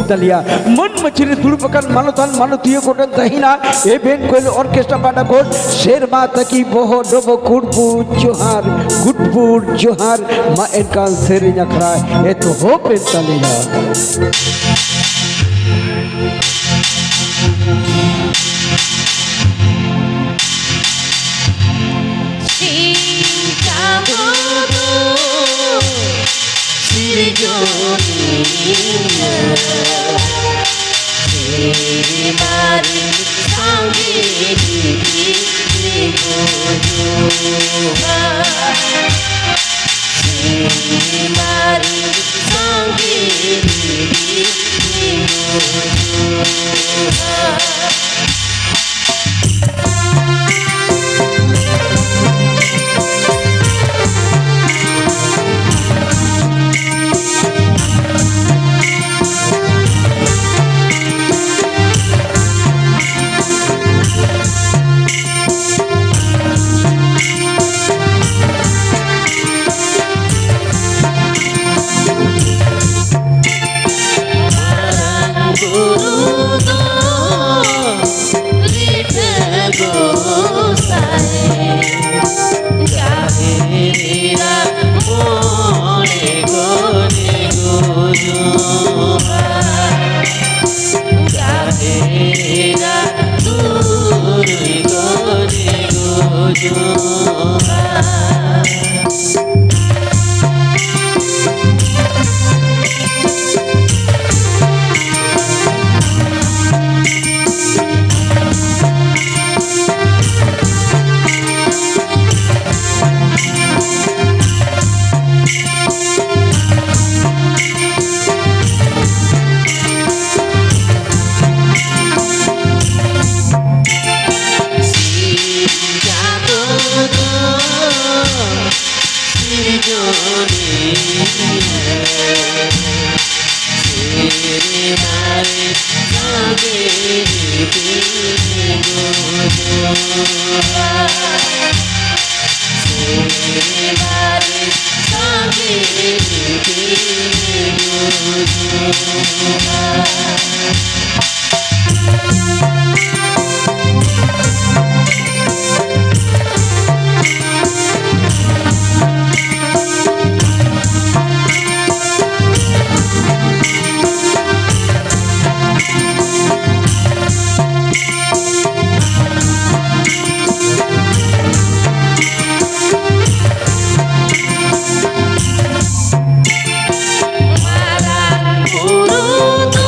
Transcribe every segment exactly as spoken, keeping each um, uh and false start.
ᱛᱟᱞᱮᱭᱟ᱾ ᱢᱟᱹᱱ ᱢᱟᱹᱪᱷᱤ ᱨᱮ ᱫᱩᱲᱩᱵ ᱟᱠᱟᱱ ᱢᱟᱱᱚᱛᱟᱱ ᱢᱟᱱᱚᱛᱤᱭᱟᱹ ᱠᱚᱴᱷᱮᱱ ᱛᱟᱦᱮᱱᱟ ᱮᱵᱷᱮᱱ ᱠᱚᱭᱮᱞ ᱚᱨᱠᱮᱥᱴᱨᱟ ᱯᱟᱦᱴᱟ ᱠᱷᱚᱱ ᱥᱮᱨᱢᱟ ᱛᱟᱹᱠᱤ ᱵᱚᱦᱚᱜ ᱰᱚᱵᱚᱜ ᱠᱩᱴᱵᱩᱴ ᱡᱚᱦᱟᱨ, ᱠᱩᱴᱵᱩᱴ ᱡᱚᱦᱟᱨ᱾ ᱢᱟ ᱮᱱᱠᱷᱟᱱ ᱥᱮᱨᱮᱧ ᱟᱠᱷᱲᱟ ᱮᱛᱚᱦᱚᱵ ᱮᱱ ᱛᱟᱞᱮᱭᱟ᱾ ᱥᱤᱧ ᱪᱟᱸᱫᱚ ᱫᱚ ᱥᱤᱨᱡᱚᱱᱤᱭᱟᱹ, ᱥᱮᱨᱢᱟ ᱨᱮ ᱥᱟᱸᱜᱮ ᱡᱤᱣᱤ ᱛᱤᱸᱜᱩ ᱡᱚᱦᱟᱨ᱾ ᱥᱮᱨᱢᱟ ᱨᱮ ᱥᱟᱸᱜᱮ ᱡᱤᱣᱤ ᱛᱤᱸᱜᱩ ᱡᱚᱦᱟᱨ᱾ ᱢᱟᱨᱟᱝ ᱵᱩᱨᱩ ᱫᱚ ᱞᱤᱴᱟᱹ ᱜᱚᱸᱥᱟᱭ, ᱡᱟᱦᱮᱨ ᱮᱨᱟ ᱢᱚᱬᱮ ᱜᱚᱴ ᱜᱩᱨᱩᱣᱟᱜ, ᱡᱟᱦᱮᱨ ᱮᱨᱟ ᱛᱩᱨᱩᱭ ᱜᱚᱴ ᱜᱩᱨᱩᱣᱟᱜ᱾ ᱥᱤᱧ ᱪᱟᱸᱫᱚ ᱫᱚ ᱥᱤᱨᱡᱚᱱᱤᱭᱟᱹ, ᱥᱮᱨᱢᱟ ᱨᱮ ᱥᱟᱸᱜᱮ ᱤᱯᱤᱞ ᱜᱚᱡᱚᱜᱼᱟ᱾ ᱥᱮᱨᱢᱟ ᱨᱮ ᱢᱟᱨᱟᱝ ᱵᱩᱨᱩ ᱫᱚ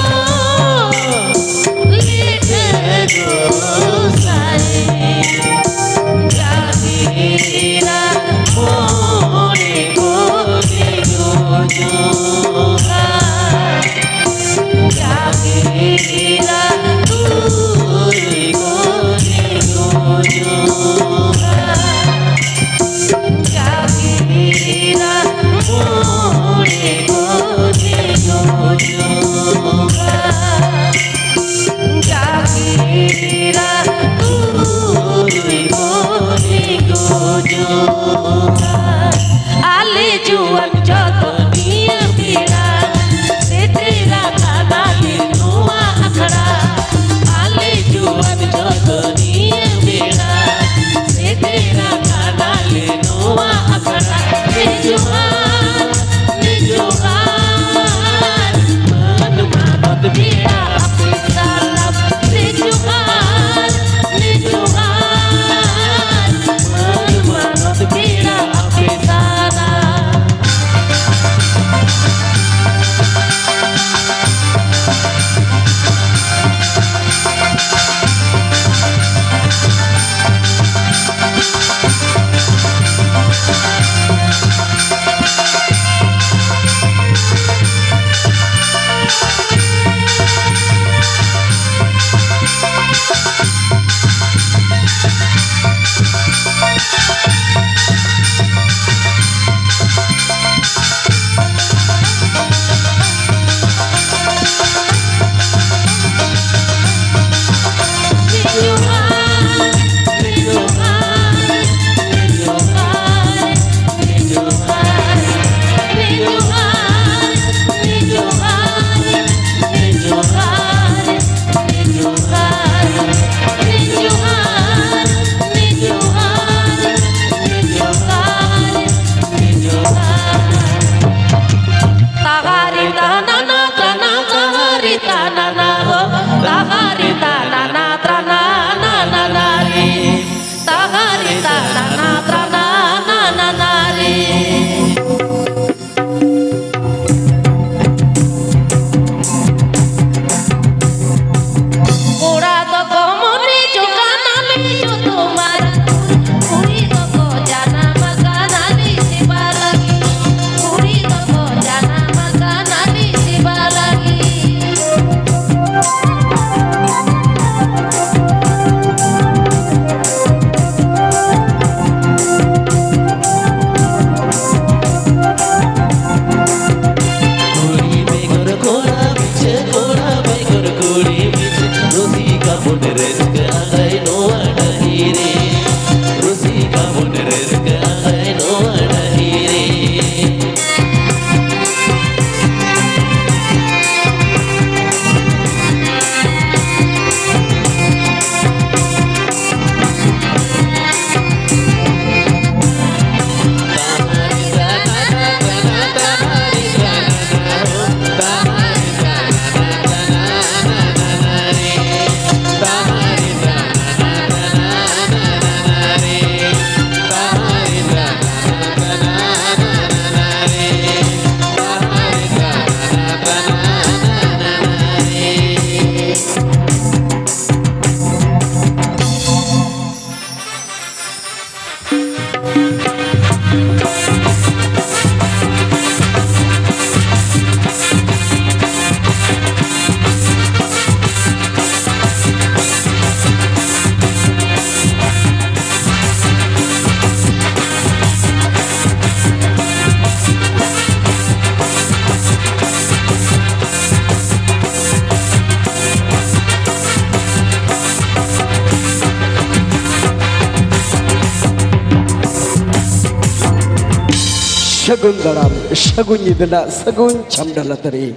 ᱥᱟᱹᱜᱩᱱ ᱫᱟᱨᱟᱢ, ᱥᱟᱹᱜᱩᱱ ᱧᱤᱫᱟᱹ ᱨᱮᱱᱟᱜ ᱥᱟᱹᱜᱩᱱ ᱪᱷᱟᱢᱰᱟ ᱞᱟᱛᱟᱨ ᱨᱮ᱾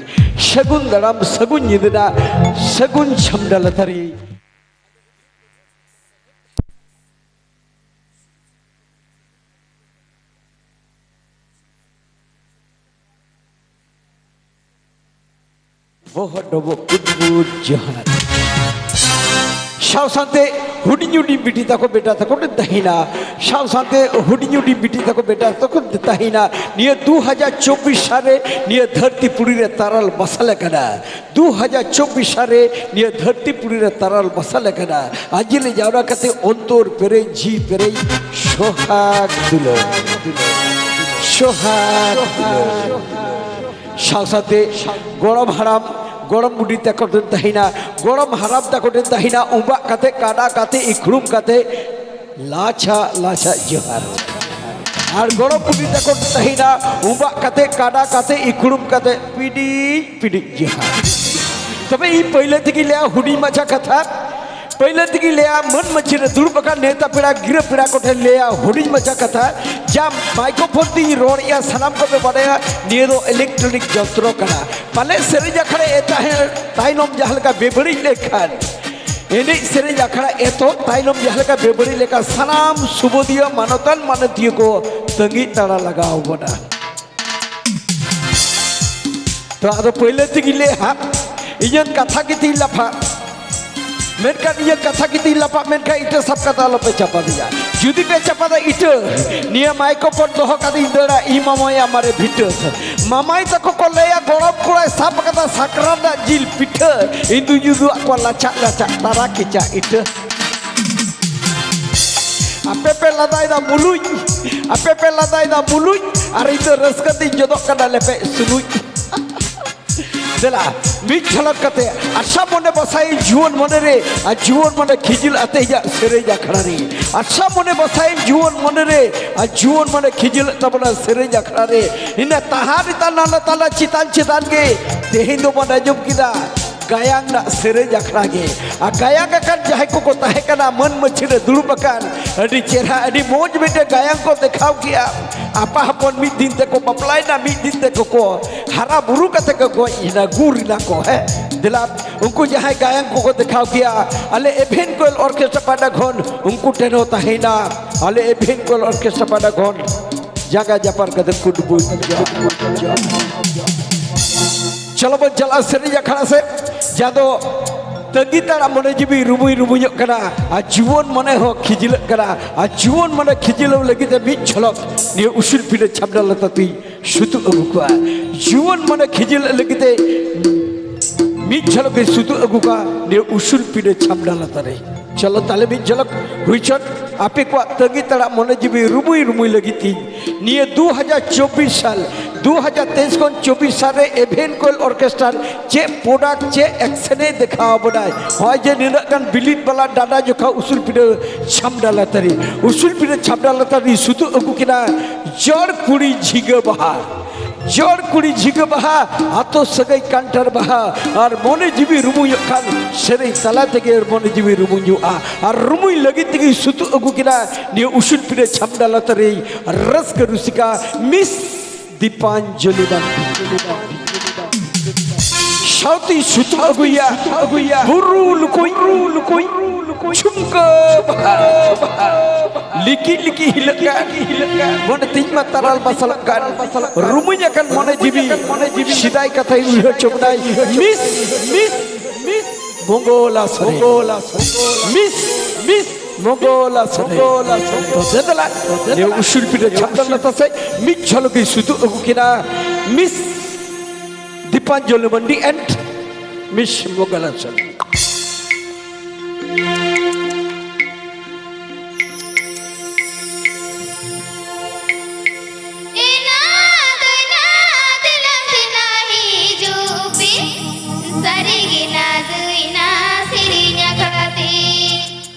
ᱥᱟᱹᱜᱩᱱ ᱫᱟᱨᱟᱢ, ᱥᱟᱹᱜᱩᱱ ᱧᱤᱫᱟᱹ ᱨᱮᱱᱟᱜ ᱥᱟᱹᱜᱩᱱ ᱪᱷᱟᱢᱰᱟ ᱞᱟᱛᱟᱨ ᱨᱮ᱾ ᱵᱚᱦᱚᱜ ᱰᱚᱵᱚᱜ ᱠᱩᱴᱵᱩᱴ ᱡᱚᱦᱟᱨ᱾ ᱥᱟᱶ ᱥᱟᱶᱛᱮ ᱦᱩᱰᱤᱧ ᱦᱩᱰᱤᱧ ᱵᱤᱴᱤ ᱛᱟᱠᱚ ᱵᱮᱴᱟ ᱛᱟᱠᱚ ᱴᱷᱮᱱ ᱛᱟᱦᱮᱱᱟ᱾ ᱥᱟᱶ ᱥᱟᱶᱛᱮ ᱦᱩᱰᱤᱧ ᱦᱩᱰᱤᱧ ᱵᱤᱴᱤ ᱛᱟᱠᱚ ᱵᱮᱴᱟ ᱛᱟᱠᱚ ᱴᱷᱮᱱ ᱛᱟᱦᱮᱱᱟ᱾ ᱱᱤᱭᱟᱹ ᱫᱩ ᱦᱟᱡᱟᱨ ᱪᱚᱵᱵᱤᱥ ᱥᱟᱞ ᱨᱮ ᱱᱤᱭᱟᱹ ᱫᱷᱟᱹᱨᱛᱤ ᱯᱩᱨᱤ ᱨᱮ ᱛᱟᱨᱟᱞ ᱵᱟᱥᱟᱞ ᱟᱠᱟᱱᱟ᱾ ᱫᱩ ᱦᱟᱡᱟᱨ ᱪᱚᱵᱵᱤᱥ ᱥᱟᱞ ᱨᱮ ᱱᱤᱭᱟᱹ ᱫᱷᱟᱹᱨᱛᱤ ᱯᱩᱨᱤ ᱨᱮ ᱛᱟᱨᱟᱞ ᱵᱟᱥᱟᱞ ᱟᱠᱟᱱᱟ᱾ ᱟᱸᱡᱞᱮ ᱡᱟᱣᱨᱟ ᱠᱟᱛᱮ ᱚᱱᱛᱚᱨ ᱯᱮᱨᱮᱡ ᱡᱤ ᱯᱮᱨᱮᱡ ᱥᱚᱦᱟᱜ ᱫᱩᱞᱟᱹᱲ, ᱥᱚᱦᱟᱜ ᱫᱩᱞᱟᱹᱲ᱾ ᱥᱟᱶ ᱥᱟᱶᱛᱮ ᱜᱚᱲᱚᱢ ᱦᱟᱲᱟᱢ, ᱜᱚᱲᱚᱢ ᱵᱩᱰᱷᱤ ᱛᱟᱠᱚ ᱴᱷᱮᱱ ᱛᱟᱦᱮᱱᱟ, ᱜᱚᱲᱚᱢ ᱦᱟᱲᱟᱢ ᱛᱟᱠᱚ ᱴᱷᱮᱱ ᱛᱟᱦᱮᱱᱟ, ᱩᱵᱟᱜ ᱠᱟᱛᱮ, ᱠᱟᱰᱟ ᱠᱟᱛᱮ, ᱤᱠᱷᱲᱩᱢ ᱠᱟᱛᱮ, ᱞᱟᱪᱷᱟ ᱞᱟᱪᱷᱟ ᱡᱚᱦᱟᱨ᱾ ᱟᱨ ᱜᱚᱲᱚᱢ ᱵᱩᱰᱷᱤ ᱛᱟᱠᱚ ᱴᱷᱮᱱ ᱛᱟᱦᱮᱱᱟ, ᱩᱵᱟᱜ ᱠᱟᱛᱮ, ᱠᱟᱰᱟ ᱠᱟᱛᱮ, ᱤᱠᱷᱲᱩᱢ ᱠᱟᱛᱮ, ᱯᱤᱰᱤᱡ ᱯᱤᱰᱤᱡ ᱡᱚᱦᱟᱨ᱾ ᱛᱚᱵᱮ ᱤᱧ ᱯᱟᱹᱭᱞᱟᱹ ᱛᱮᱜᱮ ᱞᱟᱹᱭᱟ ᱦᱩᱰᱤᱧ ᱢᱟᱪᱷᱟ ᱠᱟᱛᱷᱟ᱾ ᱯᱟᱹᱭᱞᱟᱹ ᱛᱮᱜᱮ ᱞᱟᱹᱭᱟ, ᱢᱟᱹᱱ ᱢᱟᱹᱡᱷᱤ ᱨᱮ ᱫᱩᱲᱩᱵ ᱟᱠᱟᱱ ᱱᱮᱣᱛᱟ ᱯᱮᱲᱟ, ᱜᱤᱨᱟᱹ ᱯᱮᱲᱟ ᱠᱚᱴᱷᱮᱱ ᱞᱟᱹᱭᱟ ᱦᱩᱰᱤᱧ ᱢᱟᱪᱷᱟ ᱠᱟᱛᱷᱟ᱾ ᱡᱟ ᱢᱟᱭᱠᱳᱯᱷᱳᱱ ᱛᱤᱧ ᱨᱚᱲᱮᱜᱼᱟ, ᱥᱟᱱᱟᱢ ᱠᱚᱯᱮ ᱵᱟᱰᱟᱭᱟ, ᱱᱤᱭᱟᱹ ᱫᱚ ᱤᱞᱮᱠᱴᱨᱚᱱᱤᱠ ᱡᱚᱱᱛᱨᱚ ᱠᱟᱱᱟ᱾ ᱯᱟᱞᱮ ᱥᱮᱨᱮᱧ ᱟᱠᱷᱲᱟ ᱮ ᱛᱟᱦᱮᱸ ᱛᱟᱭᱱᱚᱢ ᱡᱟᱦᱟᱸ ᱞᱮᱠᱟ ᱵᱮᱵᱟᱹᱲᱤᱡ ᱞᱮᱠᱷᱟᱱ, ᱮᱱᱮᱡ ᱥᱮᱨᱮᱧ ᱟᱠᱷᱲᱟ ᱮᱛᱚᱦᱚᱵ ᱛᱟᱭᱱᱚᱢ ᱡᱟᱦᱟᱸ ᱞᱮᱠᱟ ᱵᱮᱵᱟᱹᱲᱤᱡ ᱞᱮᱠᱷᱟᱱ, ᱥᱟᱱᱟᱢ ᱥᱩᱵᱳᱫᱷᱤᱭᱟᱹ ᱢᱟᱱᱚᱛᱟᱱ ᱢᱟᱱᱚᱛᱤᱭᱟᱹ ᱠᱚ ᱛᱟᱺᱜᱤ ᱛᱟᱲᱟ ᱞᱟᱜᱟᱣ ᱵᱚᱱᱟ᱾ ᱛᱚ, ᱟᱫᱚ ᱯᱟᱹᱭᱞᱟᱹ ᱛᱮᱜᱮ ᱞᱟᱹᱭ ᱦᱟᱸᱜ, ᱤᱧᱟᱹᱜ ᱠᱟᱛᱷᱟ ᱜᱮ ᱛᱤᱧ ᱞᱟᱯᱷᱟ, ᱢᱮᱱᱠᱷᱟᱱ ᱤᱧᱟᱹᱜ ᱠᱟᱛᱷᱟ ᱜᱮ ᱛᱤᱧ ᱞᱟᱯᱷᱟ, ᱢᱮᱱᱠᱷᱟᱱ ᱤᱴᱟᱹ ᱥᱟᱵ ᱠᱟᱛᱮ ᱟᱞᱚᱯᱮ ᱪᱟᱯᱟᱫᱤᱧᱟ᱾ ᱡᱩᱫᱤ ᱯᱮ ᱪᱟᱯᱟᱫᱟ ᱤᱴᱟᱹ, ᱱᱤᱭᱟᱹ ᱢᱟᱭᱠᱳᱯᱷᱳᱱ ᱫᱚᱦᱚ ᱠᱟᱛᱮᱧ ᱫᱟᱹᱲᱟ, ᱤᱧ ᱢᱟᱢᱟᱭᱟ ᱢᱟᱨᱮ ᱵᱷᱤᱴᱟᱹ᱾ ᱢᱟᱢᱟᱭ ᱛᱟᱠᱚ ᱠᱚ ᱞᱟᱹᱭᱟ, ᱜᱚᱲᱚᱢ ᱠᱚᱲᱟᱭ ᱥᱟᱵ ᱠᱟᱫᱟ ᱥᱟᱠᱨᱟᱛ ᱨᱮᱱᱟᱜ ᱡᱤᱞ ᱯᱤᱴᱷᱟᱹ, ᱤᱧ ᱫᱩᱧ ᱩᱫᱩᱜ ᱟᱫ ᱠᱚᱣᱟ ᱞᱟᱪᱷᱟᱜ ᱞᱟᱪᱷᱟᱜ ᱛᱟᱨᱟ ᱠᱮᱪᱟ ᱤᱴᱟᱹ᱾ ᱟᱯᱮ ᱯᱮ ᱞᱟᱸᱫᱟᱭᱮᱫᱟ ᱢᱩᱞᱩᱡ, ᱟᱯᱮ ᱯᱮ ᱞᱟᱸᱫᱟᱭᱮᱫᱟ ᱢᱩᱞᱩᱡ, ᱟᱨ ᱤᱧ ᱫᱚ ᱨᱟᱹᱥᱠᱟᱹ ᱛᱤᱧ ᱡᱚᱫᱚᱜ ᱠᱟᱱᱟ ᱞᱮᱯᱮᱡ ᱥᱩᱱᱩᱡ᱾ ᱫᱮᱞᱟ, ᱢᱤᱫ ᱡᱷᱟᱞᱟᱠ ᱠᱟᱛᱮ, ᱟᱥᱟ ᱢᱚᱱᱮ ᱵᱟᱥᱟᱭᱮᱱ ᱡᱩᱣᱟᱹᱱ ᱢᱚᱱᱮ ᱨᱮ, ᱟᱨ ᱡᱩᱣᱟᱹᱱ ᱢᱚᱱᱮ ᱠᱷᱤᱡᱤᱞ ᱟᱛᱮ ᱤᱧᱟᱹᱜ ᱥᱮᱨᱮᱧ ᱟᱠᱷᱲᱟ ᱨᱮ᱾ ᱟᱥᱟ ᱢᱚᱱᱮ ᱵᱟᱥᱟᱭᱮᱱ ᱡᱩᱣᱟᱹᱱ ᱢᱚᱱᱮ ᱨᱮ, ᱟᱨ ᱡᱩᱣᱟᱹᱱ ᱢᱚᱱᱮ ᱠᱷᱤᱡᱤᱞ ᱛᱟᱵᱚᱱᱟ ᱥᱮᱨᱮᱧ ᱟᱠᱷᱲᱟ ᱨᱮ᱾ ᱤᱱᱟᱹ ᱛᱟᱦᱟ ᱨᱮ ᱛᱟᱞᱟ ᱛᱟᱞᱟ ᱪᱮᱛᱟᱱ ᱪᱮᱛᱟᱱ ᱜᱮ ᱛᱮᱦᱮᱧ ᱫᱚᱵᱚᱱ ᱟᱸᱡᱚᱢ ᱠᱮᱫᱟ᱾ ᱜᱟᱭᱟᱱ ᱨᱮᱱᱟᱜ ᱥᱮᱨᱮᱧ ᱟᱠᱷᱲᱟ ᱜᱮ᱾ ᱟᱨ ᱜᱟᱭᱟᱱ ᱟᱠᱟᱱ ᱡᱟᱦᱟᱸᱭ ᱠᱚᱠᱚ ᱛᱟᱦᱮᱸ ᱠᱟᱱᱟ, ᱢᱟᱹᱱ ᱢᱟᱹᱪᱷᱤ ᱨᱮ ᱫᱩᱲᱩᱵ ᱟᱠᱟᱱ, ᱟᱹᱰᱤ ᱪᱮᱦᱨᱟ, ᱟᱹᱰᱤ ᱢᱚᱡᱽ ᱢᱤᱫᱴᱮᱱ ᱜᱟᱭᱟᱱ ᱠᱚ ᱫᱮᱠᱷᱟᱣ ᱠᱮᱜᱼᱟ᱾ ᱟᱯᱟ ᱦᱚᱯᱚᱱ ᱢᱤᱫ ᱫᱤᱱ ᱛᱮᱠᱚ ᱵᱟᱯᱞᱟᱭᱮᱱᱟ, ᱢᱤᱫ ᱫᱤᱱ ᱛᱮᱠᱚ ᱠᱚ ᱦᱟᱨᱟ ᱵᱩᱨᱩ ᱠᱟᱛᱮ ᱠᱚ ᱜᱚᱡ ᱮᱱᱟ, ᱜᱩᱨ ᱮᱱᱟ ᱠᱚ᱾ ᱦᱮᱸ, ᱫᱮᱞᱟ, ᱩᱱᱠᱩ ᱡᱟᱦᱟᱸᱭ ᱜᱟᱭᱟᱱ ᱠᱚᱠᱚ ᱫᱮᱠᱷᱟᱣ ᱠᱮᱭᱟ, ᱟᱞᱮ ᱮᱵᱷᱮᱱ ᱠᱚᱭᱮᱞ ᱚᱨᱠᱮᱥᱴᱨᱟ ᱯᱟᱦᱴᱟ ᱠᱷᱚᱱ ᱩᱱᱠᱩ ᱴᱷᱮᱱ ᱦᱚᱸ ᱛᱟᱦᱮᱸᱭᱮᱱᱟ, ᱟᱞᱮ ᱮᱵᱷᱮᱱ ᱠᱚᱭᱮᱞ ᱚᱨᱠᱮᱥᱴᱨᱟ ᱯᱟᱦᱴᱟ ᱠᱷᱚᱱ ᱡᱟᱸᱜᱟ ᱡᱟᱯᱟᱨ ᱠᱟᱛᱮ ᱠᱩᱴᱵᱩᱡ᱾ ᱪᱚᱞᱚ ᱵᱚᱱ ᱪᱟᱞᱟᱜᱼᱟ ᱥᱮᱨᱮᱧ ᱟᱠᱷᱲᱟ ᱥᱮᱫ, ᱡᱟᱦᱟᱸ ᱫᱚ ᱛᱟᱺᱜᱤ ᱛᱟᱲᱟᱜ ᱢᱚᱱᱮ ᱡᱤᱣᱤ ᱨᱩᱢᱩᱭ ᱨᱩᱢᱩᱭᱚᱜ ᱠᱟᱱᱟ, ᱟᱨ ᱡᱩᱣᱟᱹᱱ ᱢᱚᱱᱮ ᱦᱚᱸ ᱠᱷᱤᱡᱞᱟᱹᱜ ᱠᱟᱱᱟ, ᱟᱨ ᱡᱩᱣᱟᱹᱱ ᱢᱚᱱᱮ ᱠᱷᱤᱡᱞᱟᱹᱣ ᱞᱟᱹᱜᱤᱫ ᱛᱮ ᱢᱤᱫ ᱡᱷᱚᱞᱚᱠ ᱱᱤᱭᱟᱹ ᱩᱥᱩᱞ ᱯᱤᱸᱰᱟᱹ ᱪᱷᱟᱢᱰᱟ ᱞᱟᱛᱟᱨ ᱛᱮᱧ ᱥᱩᱛᱩᱜ ᱟᱹᱜᱩ ᱠᱚᱣᱟ᱾ ᱡᱩᱣᱟᱹᱱ ᱢᱚᱱᱮ ᱠᱷᱤᱡᱞᱟᱹᱜ ᱞᱟᱹᱜᱤᱫ ᱛᱮ ᱢᱤᱫ ᱡᱷᱚᱞᱚᱠ ᱤᱧ ᱥᱩᱛᱩᱜ ᱟᱹᱜᱩ ᱠᱚᱣᱟ ᱱᱤᱭᱟᱹ ᱩᱥᱩᱞ ᱯᱤᱸᱰᱟᱹ ᱪᱷᱟᱢᱰᱟ ᱞᱟᱛᱟᱨ ᱨᱮ᱾ ᱪᱚᱞᱚ ᱛᱟᱦᱞᱮ ᱢᱤᱫ ᱡᱷᱚᱞᱚᱠ ᱦᱩᱭ ᱪᱚᱱ᱾ ᱟᱯᱮ ᱠᱚᱣᱟᱜ ᱛᱟᱺᱜᱤ ᱛᱟᱲᱟᱜ ᱢᱚᱱᱮ ᱡᱤᱣᱤ ᱨᱩᱢᱩᱭ ᱨᱩᱢᱩᱭ ᱞᱟᱹᱜᱤᱫ ᱛᱤᱧ ᱱᱤᱭᱟᱹ ᱫᱩ ᱦᱟᱡᱟᱨ ᱪᱚᱵᱵᱤᱥ ᱥᱟᱞ, ᱫᱩ ᱦᱟᱡᱟᱨ ᱛᱮᱭᱤᱥ ᱠᱷᱚᱱ ᱪᱚᱵᱵᱤᱥ ᱥᱟᱞ ᱨᱮ ᱮᱵᱷᱮᱱ ᱠᱚᱭᱮᱞ ᱚᱨᱠᱮᱥᱴᱟᱨ ᱪᱮᱫ ᱯᱨᱚᱰᱟᱠᱴ, ᱪᱮᱫ ᱮᱠᱥᱮᱱᱮ ᱫᱮᱠᱷᱟᱣ ᱟᱵᱚᱱᱟᱭ᱾ ᱱᱚᱜᱼᱚᱭ ᱡᱮ ᱱᱤᱱᱟᱹᱜ ᱜᱟᱱ ᱵᱤᱞᱤᱫ ᱵᱟᱞᱟ ᱰᱟᱸᱰᱟ ᱡᱚᱠᱷᱟ ᱩᱥᱩᱞ ᱯᱤᱸᱰᱟᱹ ᱪᱷᱟᱢᱰᱟ ᱞᱟᱛᱟᱨ ᱨᱮ, ᱩᱥᱩᱞ ᱯᱤᱸᱰᱟᱹ ᱪᱷᱟᱢᱰᱟ ᱞᱟᱛᱟᱨ ᱨᱮ ᱥᱩᱛᱩᱜ ᱟᱹᱜᱩ ᱠᱤᱱᱟ ᱡᱚᱲ ᱠᱩᱲᱤ ᱡᱷᱤᱸᱜᱟᱹ ᱵᱟᱦᱟ᱾ ᱡᱚᱲ ᱠᱩᱲᱤ ᱡᱷᱤᱸᱜᱟᱹ ᱵᱟᱦᱟ, ᱟᱛᱳ ᱥᱟᱹᱜᱟᱹᱭ ᱠᱟᱱᱴᱷᱟᱲ ᱵᱟᱦᱟ, ᱟᱨ ᱢᱚᱱᱮ ᱡᱤᱣᱤ ᱨᱩᱢᱩᱭᱚᱜ ᱠᱷᱟᱱ ᱥᱮᱨᱮᱧ ᱛᱟᱞᱟ ᱛᱮᱜᱮ ᱢᱚᱱᱮ ᱡᱤᱣᱤ ᱨᱩᱢᱩᱧᱚᱜᱼᱟ᱾ ᱟᱨ ᱨᱩᱢᱩᱭ ᱞᱟᱹᱜᱤᱫ ᱛᱮᱜᱮ ᱥᱩᱛᱩᱜ ᱟᱹᱜᱩ ᱠᱤᱱᱟ ᱱᱤᱭᱟᱹ ᱩᱥᱩᱞ ᱯᱤᱸᱰᱟᱹ ᱪᱷᱟᱢᱰᱟ ᱞᱟᱛᱟᱨ ᱨᱮ ᱨᱟᱹᱥᱠᱟᱹ ᱨᱩᱥᱤᱠᱟ ᱢᱤᱥ ᱫᱤᱯᱟᱧᱡᱚᱞᱤ ᱢᱟᱱᱰᱤ᱾ ᱥᱟᱶᱛᱮᱧ ᱥᱩᱛᱩᱜ ᱟᱹᱜᱩᱭᱟ, ᱟᱹᱜᱩᱭᱟ ᱵᱩᱨᱩ ᱞᱩᱠᱩᱭ, ᱞᱩᱠᱩᱭ ᱡᱷᱩᱢᱠᱟᱹ ᱵᱟᱦᱟ᱾ ᱞᱤᱠᱤ ᱞᱤᱠᱤ ᱦᱤᱞᱟᱹᱜ ᱠᱟᱱ, ᱦᱤᱞᱟᱹᱜ ᱠᱟᱱ ᱢᱚᱱᱮ ᱛᱤᱧ ᱢᱟ ᱛᱟᱨᱟᱞ ᱵᱟᱥᱟᱞᱚᱜ ᱠᱟᱱ᱾ ᱨᱩᱢᱩᱧ ᱟᱠᱟᱱ ᱢᱚᱱᱮ ᱡᱤᱣᱤ, ᱥᱮᱫᱟᱭ ᱠᱟᱛᱷᱟᱭ ᱩᱭᱦᱟᱹᱨ ᱪᱚ ᱵᱚᱱᱟᱭ᱾ Miss, Miss, Miss Mangala Soren. Miss, Miss Mangala Soren. ᱛᱚ ᱫᱮᱞᱟ, ᱱᱤᱭᱟᱹ ᱩᱥᱩᱞ ᱯᱤᱸᱰᱟᱹ ᱪᱷᱟᱢᱰᱟ ᱞᱟᱛᱟᱨ ᱥᱮᱫ ᱢᱤᱫ ᱡᱷᱚᱞᱚᱠ ᱤᱧ ᱥᱩᱛᱩᱜ ᱟᱹᱜᱩ ᱠᱤᱱᱟ Miss Dipanjali Mandi and Miss Mangala Soren. ᱮᱱᱟ ᱫᱟᱹᱭᱱᱟ ᱫᱮᱞᱟ ᱥᱮᱱᱟ ᱦᱤᱡᱩᱜ ᱯᱮ, ᱥᱟᱹᱨᱤ ᱜᱮ ᱱᱟ ᱫᱟᱹᱭᱱᱟ ᱥᱮᱨᱮᱧ ᱟᱠᱷᱲᱟ ᱛᱮ,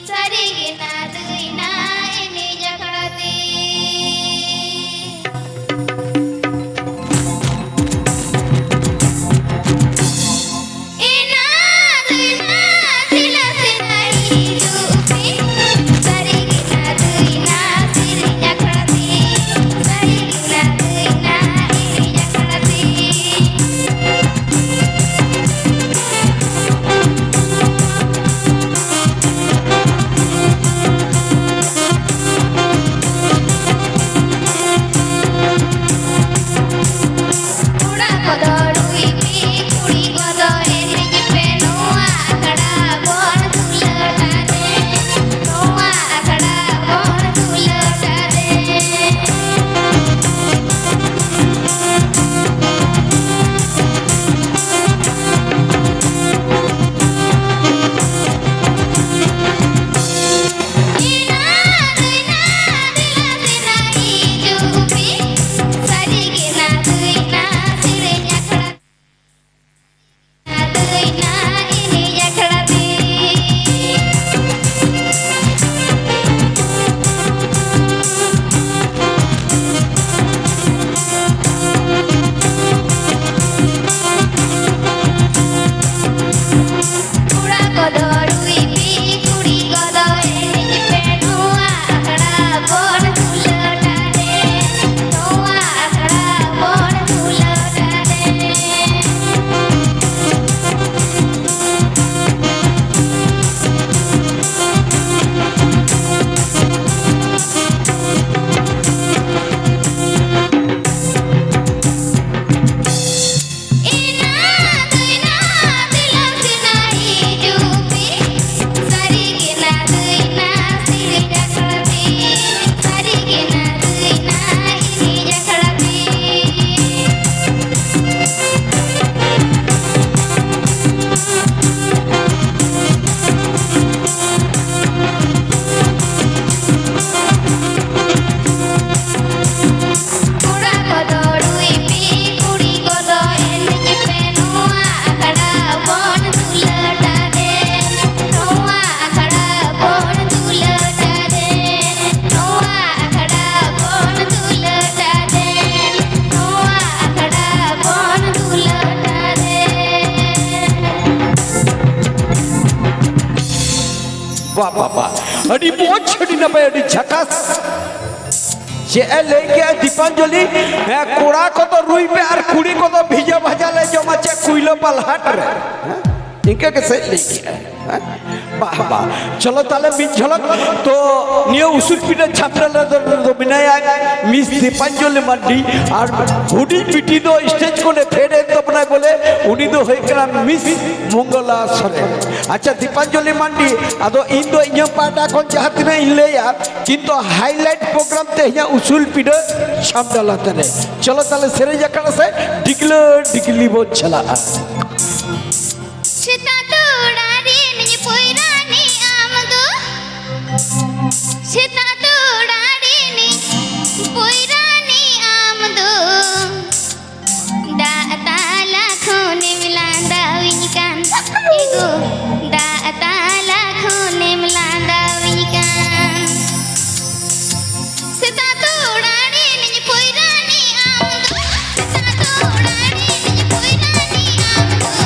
ᱥᱟᱹᱨᱤ ᱜᱮ ᱱᱟ ᱫᱟᱹᱭᱱᱟ ᱮᱱᱮᱡ ᱟᱠᱷᱲᱟ ᱛᱮ᱾ ᱮᱱᱟ ᱫᱟᱹᱭᱱᱟ ᱫᱮᱞᱟ ᱥᱮᱱᱟ ᱦᱤᱡᱩᱜ ᱯᱮ, ᱥᱟᱹᱨᱤ ᱜᱮ ᱱᱟ ᱫᱟᱹᱭᱱᱟ ᱥᱮᱨᱮᱧ ᱟᱠᱷᱲᱟ ᱛᱮ, ᱥᱟᱹᱨᱤ ᱵᱟ, ᱵᱟ, ᱵᱟ᱾ ᱟᱹᱰᱤ ᱢᱚᱡᱽ, ᱟᱹᱰᱤ ᱱᱟᱯᱟᱭ, ᱟᱹᱰᱤ ᱡᱷᱟᱠᱟᱥ᱾ ᱪᱮᱫ ᱮ ᱞᱟᱹᱭ ᱠᱮᱜᱼᱟ ᱫᱤᱯᱟᱧᱡᱚᱞᱤ? ᱦᱮᱸ, ᱠᱚᱲᱟ ᱠᱚᱫᱚ ᱨᱩᱭ ᱯᱮ ᱟᱨ ᱠᱩᱲᱤ ᱠᱚᱫᱚ ᱵᱷᱤᱡᱟᱹ ᱵᱷᱟᱡᱟ ᱞᱮ ᱡᱚᱢᱟ ᱪᱮᱫ ᱠᱩᱭᱞᱟᱹ ᱯᱟᱞᱦᱟᱴ ᱨᱮ? ᱦᱮᱸ? ᱤᱱᱠᱟᱹ ᱜᱮ ᱥᱮ ᱞᱟᱹᱭ ᱠᱮᱜᱼᱟ? ᱦᱮᱸ? ᱵᱟᱦ, ᱵᱟᱦ᱾ ᱪᱚᱞᱚ ᱛᱟᱦᱞᱮ ᱢᱤᱫ ᱡᱷᱚᱞᱚᱠ᱾ ᱛᱚ ᱱᱤᱭᱟᱹ ᱩᱥᱩᱞ ᱯᱤᱸᱰᱟᱹ ᱪᱷᱟᱢᱰᱟ ᱨᱮᱫᱚ ᱢᱮᱱᱟᱭᱟ ᱢᱤᱥ ᱫᱤᱯᱟᱧᱡᱚᱞᱤ ᱢᱟᱱᱰᱤ, ᱟᱨ ᱦᱩᱰᱤᱧ ᱵᱤᱴᱤ ᱫᱚ ᱥᱴᱮᱡ ᱠᱷᱚᱱᱮ ᱯᱷᱮᱰ ᱮᱱ ᱛᱟᱵᱚᱱᱟᱭ ᱵᱚᱞᱮ, ᱩᱱᱤ ᱫᱚ ᱦᱩᱭᱩᱜ ᱠᱟᱱᱟ ᱢᱤᱥ ᱢᱚᱝᱜᱚᱞᱟ ᱥᱚᱨᱮᱱ᱾ ᱟᱪᱪᱷᱟ, ᱫᱤᱯᱟᱧᱡᱚᱞᱤ ᱢᱟᱱᱰᱤ, ᱟᱫᱚ ᱤᱧ ᱫᱚ ᱤᱧᱟᱹᱜ ᱯᱟᱦᱴᱟ ᱠᱷᱚᱱ ᱡᱟᱦᱟᱸ ᱛᱤᱱᱟᱹᱜ ᱤᱧ ᱞᱟᱹᱭᱟ, ᱠᱤᱱᱛᱩ highlight program ᱛᱮᱦᱮᱧᱟᱜ ᱩᱥᱩᱞ ᱯᱤᱸᱰᱟᱹ ᱪᱷᱟᱢᱰᱟ ᱞᱟᱛᱟᱨ ᱨᱮ᱾ ᱪᱚᱞᱚ ᱛᱟᱦᱞᱮ ᱥᱮᱨᱮᱧ ᱟᱠᱷᱲᱟ ᱥᱮ ᱰᱤᱜᱽᱞᱟᱹ ᱰᱤᱜᱽᱞᱤ ᱵᱚᱱ ᱪᱟᱞᱟᱜᱼᱟ᱾ ᱥᱮᱛᱟᱜ ᱛᱚᱲᱟ ᱨᱤᱱᱤᱡ ᱯᱚᱭᱨᱟᱱᱤ ᱟᱢ ᱫᱚ, ᱥᱮᱛᱟᱜ ᱛᱚᱲᱟ ᱨᱤᱱᱤᱡ ᱯᱚᱭᱨᱟᱱᱤ ᱟᱢ ᱫᱚ, ᱫᱟᱜ ᱛᱟᱞᱟ ᱠᱷᱚᱱᱮᱢ ᱞᱟᱸᱫᱟᱣᱤᱧ ᱠᱟᱱ, ᱮᱜᱳ, ᱫᱟᱜ ᱛᱟᱞᱟ ᱠᱷᱚᱱᱮᱢ ᱞᱟᱸᱫᱟᱣᱤᱧ ᱠᱟᱱ᱾ ᱥᱮᱛᱟᱜ ᱛᱚᱲᱟ ᱨᱤᱱᱤᱡ ᱯᱚᱭᱨᱟᱱᱤ ᱟᱢ ᱫᱚ, ᱥᱮᱛᱟᱜ ᱛᱚᱲᱟ ᱨᱤᱱᱤᱡ ᱯᱚᱭᱨᱟᱱᱤ ᱟᱢ ᱫᱚ,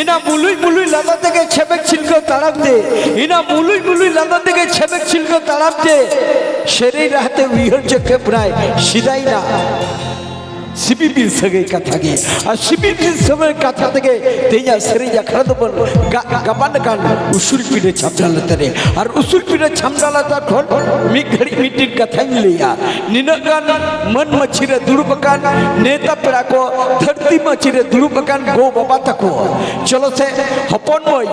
ᱤᱱᱟ ᱢᱩᱞᱩᱡ ᱢᱩᱞᱩᱡ ᱞᱟᱸᱫᱟ ᱛᱮᱜᱮ ᱪᱷᱮᱵᱮᱠ ᱪᱷᱤᱞᱠᱟᱹᱣ ᱛᱟᱲᱟᱢ ᱛᱮ, ᱤᱱᱟ ᱢᱩᱞᱩᱡ ᱢᱩᱞᱩᱡ ᱞᱟᱸᱫᱟ ᱛᱮᱜᱮ ᱪᱷᱮᱵᱮᱠ ᱪᱷᱤᱞᱠᱟᱹᱣ ᱛᱟᱲᱟᱢ ᱛᱮ, ᱥᱮᱨᱮᱧ ᱨᱟᱦᱟ ᱛᱮ ᱩᱭᱦᱟᱹᱨ ᱪᱚ ᱠᱮᱫ ᱵᱚᱱᱟᱭ ᱥᱮᱫᱟᱭ ᱱᱟ ᱥᱤᱯᱤ ᱵᱤᱱ ᱥᱟᱹᱜᱟᱹᱭ ᱠᱟᱛᱷᱟ ᱜᱮ᱾ ᱟᱨ ᱥᱤᱯᱤ ᱵᱤᱱ ᱥᱟᱹᱜᱟᱹᱭ ᱠᱟᱛᱷᱟ ᱛᱮᱜᱮ ᱛᱮᱦᱮᱧᱟᱜ ᱥᱮᱨᱮᱧ ᱟᱠᱷᱲᱟ ᱫᱚᱵᱚᱱ ᱜᱟ-, ᱜᱟᱵᱟᱱ ᱟᱠᱟᱱ ᱩᱥᱩᱞ ᱯᱤᱸᱰᱟᱹ ᱪᱷᱟᱢᱰᱟ ᱞᱟᱛᱟᱨ ᱨᱮ᱾ ᱟᱨ ᱩᱥᱩᱞ ᱯᱤᱸᱰᱟᱹ ᱪᱷᱟᱢᱰᱟ ᱞᱟᱛᱟᱨ ᱠᱷᱚᱱ ᱢᱤᱫ ᱜᱷᱟᱹᱲᱤᱡ ᱢᱤᱫᱴᱤᱡ ᱠᱟᱛᱷᱟᱧ ᱞᱟᱹᱭᱟ᱾ ᱱᱤᱱᱟᱹᱜ ᱜᱟᱱ ᱢᱟᱹᱱ ᱢᱟᱹᱪᱷᱤ ᱨᱮ ᱫᱩᱲᱩᱵ ᱟᱠᱟᱱ ᱱᱮᱣᱛᱟ ᱯᱮᱲᱟ ᱠᱚ, ᱫᱷᱟᱹᱨᱛᱤ ᱢᱟᱹᱪᱷᱤ ᱨᱮ ᱫᱩᱲᱩᱵ ᱟᱠᱟᱱ ᱜᱚ ᱵᱟᱵᱟ ᱛᱟᱠᱚ, ᱪᱚᱞᱚ ᱥᱮ ᱦᱚᱯᱚᱱ ᱢᱟᱹᱭ,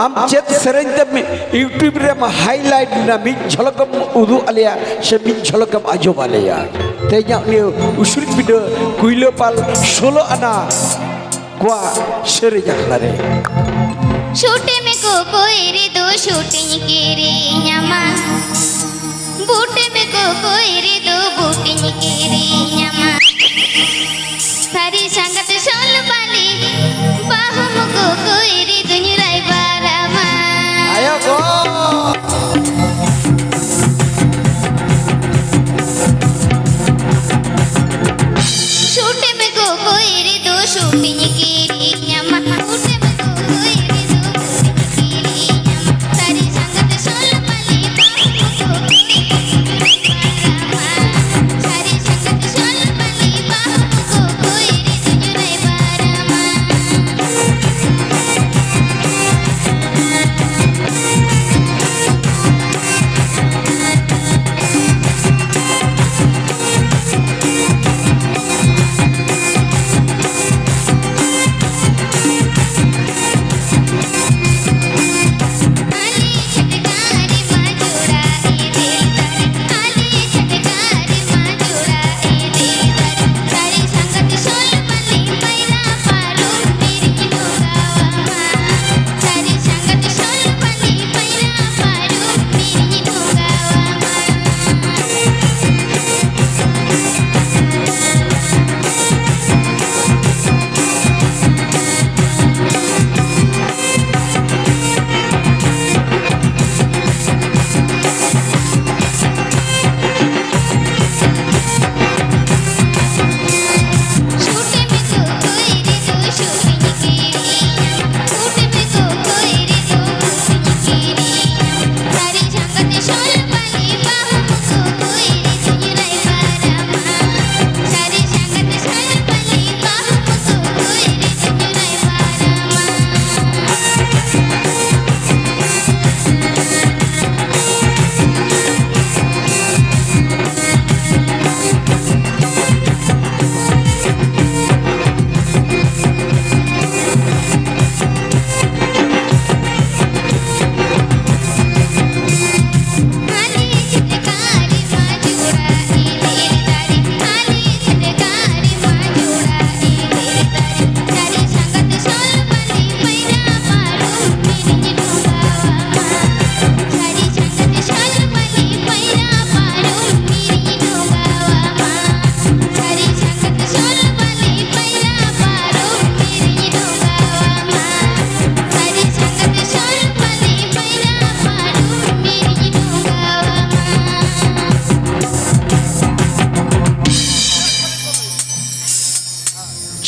ᱟᱢ ᱪᱮᱫ ᱥᱮᱨᱮᱧ ᱛᱮᱢ YouTube ᱨᱮᱢ highlight ᱞᱮᱱᱟ, ᱢᱤᱫ ᱡᱷᱚᱞᱚᱠ ᱮᱢ ᱩᱫᱩᱜ ᱟᱞᱮᱭᱟ ᱥᱮ ᱢᱤᱫ ᱡᱷᱚᱞᱚᱠ ᱮᱢ ᱟᱸᱡᱚᱢ ᱟᱞᱮᱭᱟ? ᱛᱮᱦᱮᱧᱟᱜ ᱱᱤᱭᱟᱹ ᱩᱥᱩᱞ ᱯᱤᱸᱰᱟᱹ ᱠᱩᱭᱞᱟᱹᱯᱟᱞ ᱥᱳᱞᱳ ᱟᱱᱟ ᱠᱚᱣᱟᱜ ᱥᱮᱨᱮᱧ ᱟᱠᱷᱲᱟ ᱨᱮ᱾ ᱥᱩᱴᱤ ᱢᱮ ᱠᱚᱠᱚᱭ ᱨᱮᱫᱚ ᱥᱩᱴᱤᱧ ᱠᱤᱨᱤᱧᱟᱢᱟ, ᱵᱩᱴᱤ ᱢᱮ ᱠᱚᱠᱚᱭ ᱨᱮᱫᱚ ᱵᱩᱴᱤᱧ ᱠᱤᱨᱤᱧᱟᱢᱟ, ᱥᱟᱹᱨᱤ ᱥᱟᱸᱜᱟᱛ ᱥᱚᱞ ᱵᱟᱞᱤ, ᱵᱟᱹᱦᱩᱢ ᱠᱚᱠᱚᱭ ᱨᱮᱫᱚᱧ ᱨᱟᱭᱵᱟᱨᱟᱢᱟ᱾ ᱟᱭᱳ ᱜᱚ! ᱥᱩᱴᱤ ᱢᱮ ᱠᱚᱠᱚᱭ ᱨᱮᱫᱚ ᱥᱩᱴᱤᱧ ᱠᱤᱨᱤᱧᱟᱢᱟ, ᱵᱩᱴᱤ ᱢᱮ ᱠᱚᱠᱚᱭ ᱨᱮᱫᱚ ᱵᱩᱴᱤᱧ ᱠᱤᱨᱤᱧᱟᱢᱟ, ᱥᱟᱹᱨᱤ ᱥᱟᱸᱜᱟᱛ ᱥᱚᱞ ᱵᱟᱞᱤ, ᱵᱟᱹᱦᱩᱢ ᱠᱚᱠᱚᱭ ᱨᱮᱫᱚᱧ ᱨᱟᱭᱵᱟᱨᱟᱢᱟ, ᱥᱟᱹᱨᱤ ᱥᱟᱸᱜᱟᱛ ᱥᱚᱞ ᱵᱟᱞᱤ,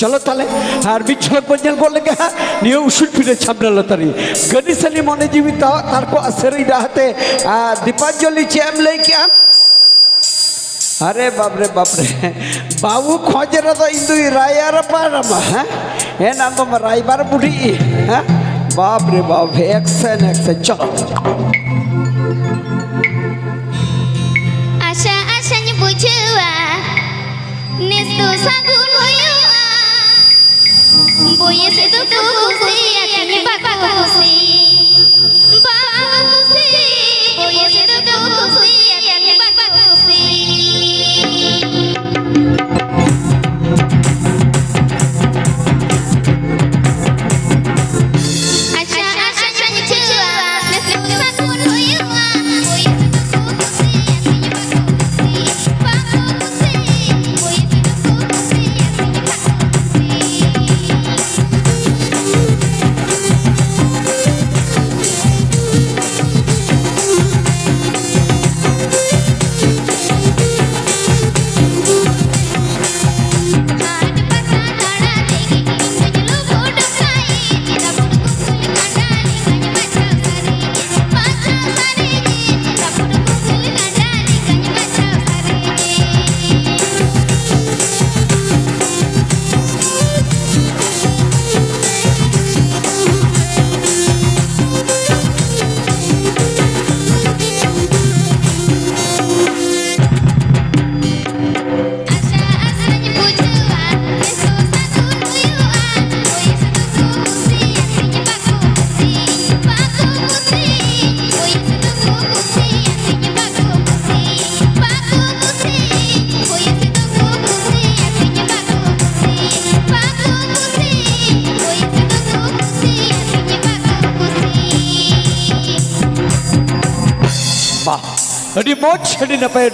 ᱪᱚᱞᱚ ᱛᱟᱦᱞᱮ, ᱟᱨ ᱢᱤᱫ ᱡᱷᱚᱞᱚᱠ ᱵᱚᱱ ᱧᱮᱞ ᱜᱚᱫ ᱞᱮᱜᱮ ᱦᱟᱸᱜ ᱱᱤᱭᱟᱹ ᱩᱥᱩᱞ ᱯᱤᱸᱰᱟᱹ ᱪᱷᱟᱢᱰᱟ ᱞᱟᱛᱟᱨ ᱨᱮ᱾ ᱜᱟᱹᱰᱤ ᱥᱟᱹᱞᱤ ᱢᱚᱱᱮ ᱡᱤᱣᱤ ᱛᱟᱣᱟᱜ ᱛᱟᱨᱠᱚ ᱟᱥᱮᱨ ᱨᱮ ᱰᱟᱦᱟᱛᱮ, ᱟᱨ ᱫᱤᱯᱟᱧᱡᱚᱞᱤ, ᱪᱮᱫ ᱮᱢ ᱞᱟᱹᱭ ᱠᱮᱜᱼᱟ? ᱟᱨᱮ ᱵᱟᱯ ᱨᱮ, ᱵᱟᱯ ᱨᱮ, ᱵᱟᱹᱦᱩ ᱠᱷᱚᱡ ᱨᱮᱫᱚ ᱤᱧ ᱫᱚᱧ ᱨᱟᱭᱟᱨ ᱯᱟᱨᱟᱢᱟ, ᱦᱮᱸ? ᱮᱱ ᱟᱢ ᱫᱚᱢ ᱨᱟᱭᱵᱟᱨ ᱵᱩᱰᱷᱤ, ᱦᱮᱸ? ᱵᱟᱯ ᱨᱮ ᱵᱟᱯ, ᱮᱠᱥᱮᱱ, ᱮᱠᱥᱮᱱ, ᱪᱚᱞᱚ᱾ ᱟᱥᱟ ᱟᱥᱟᱧ ᱵᱩᱡᱷᱟᱹᱣᱟ, ᱱᱮᱥ ᱫᱚ ᱥᱟᱹᱜᱩᱱ ᱦᱩᱭᱩᱜᱼᱟ᱾ ᱵᱚᱭᱮᱥ ᱫᱚᱠᱚ ᱠᱩᱥᱤᱭᱟᱛᱤᱧ ᱵᱟᱠᱚ ᱠᱩᱥᱤ, ᱵᱟᱠᱚ ᱠᱩᱥᱤ, ᱵᱚᱭᱮᱥ ᱫᱚᱠᱚ ᱠᱩᱥᱤᱭᱟᱛᱤᱧ ᱵᱟᱠᱚ ᱠᱩᱥᱤ᱾ ᱟᱪᱪᱷᱟ, ᱟᱪᱪᱷᱟᱧ ᱵᱩᱡᱷᱟᱹᱣᱟ, ᱱᱮᱥ ᱫᱚ ᱥᱟᱹᱜᱩᱱ ᱦᱩᱭᱩᱜᱼᱟ, ᱵᱚᱭᱮᱥ ᱫᱚᱠᱚ ᱠᱩᱥᱤᱭᱟᱛᱤᱧ ᱵᱟᱠᱚ ᱠᱩᱥᱤ, ᱵᱟᱠᱚ ᱠᱩᱥᱤ, ᱵᱚᱭᱮᱥ ᱫᱚᱠᱚ ᱠᱩᱥᱤᱭᱟᱛᱤᱧ ᱵᱟᱠᱚ ᱠᱩᱥᱤ᱾ ᱵᱟᱦ, ᱟᱹᱰᱤ ᱢᱚᱡᱽ, ᱟᱹᱰᱤ ᱱᱟᱯᱟᱭ,